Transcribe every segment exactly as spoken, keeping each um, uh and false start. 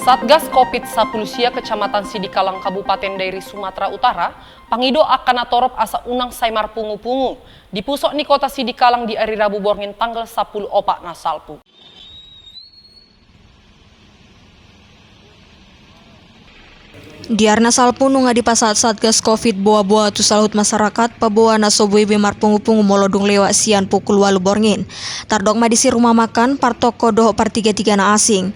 Satgas Covid sampulu sia Kecamatan Sidikalang, Kabupaten Dairi, Sumatera Utara, pangido angka na torop asa unang sai marpungu-pungu di pusok ni kota Sidikalang di ari Rabu borngin tanggal sampulu opat na salpu. Di ari na salpu nunga dipasahat Satgas Covid boa-boa tu saluhut masyarakat, paboa na so boi be marpungu-pungu molo dung lewat sian pukul ualu borngin. Tardok ma disi rumah makan, partoko dohot partiga-tiga na asing.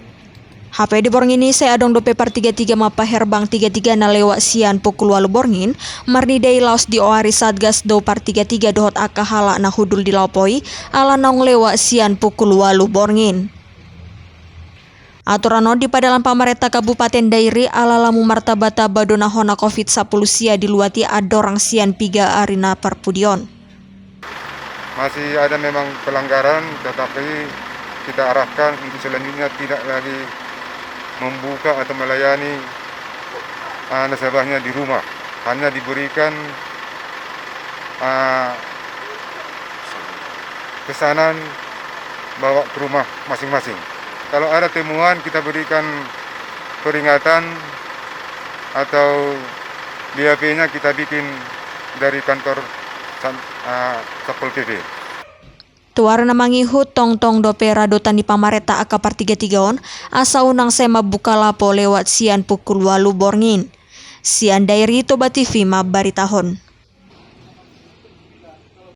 Hape di borngin i sai adong dope partiga-tiga mampaherbang tiga-tiga na lewat sian pukul ualu borngin, marnida i laos dioari Satgas do partiga-tiga dohot angka halak na hundul di lapo i, ala naung lewat sian pukul ualu borngin. Aturan on dipadalan pamarenta Kabupaten Dairi ala lam martamba-tamba do na hona Covid sampulu sia di luat i andorang sian piga ari na parpudi on. Masih ada memang pelanggaran, tetapi kita arahkan untuk selanjutnya tidak lagi membuka atau melayani, ah, nasabahnya di rumah. Hanya diberikan, ah, pesanan bawa ke rumah masing-masing. Kalau ada temuan, kita berikan peringatan atau B A P-nya kita bikin dari kantor Sat-, ah, Satpol P P. Tu ari na mangihut tongtong dope radotan ni pamarenta angka partiga-tiga on, asa unang sai mambuka lapo lewat sian pukul ualu borngin. Sian Dairi, Toba T V mambaritahon.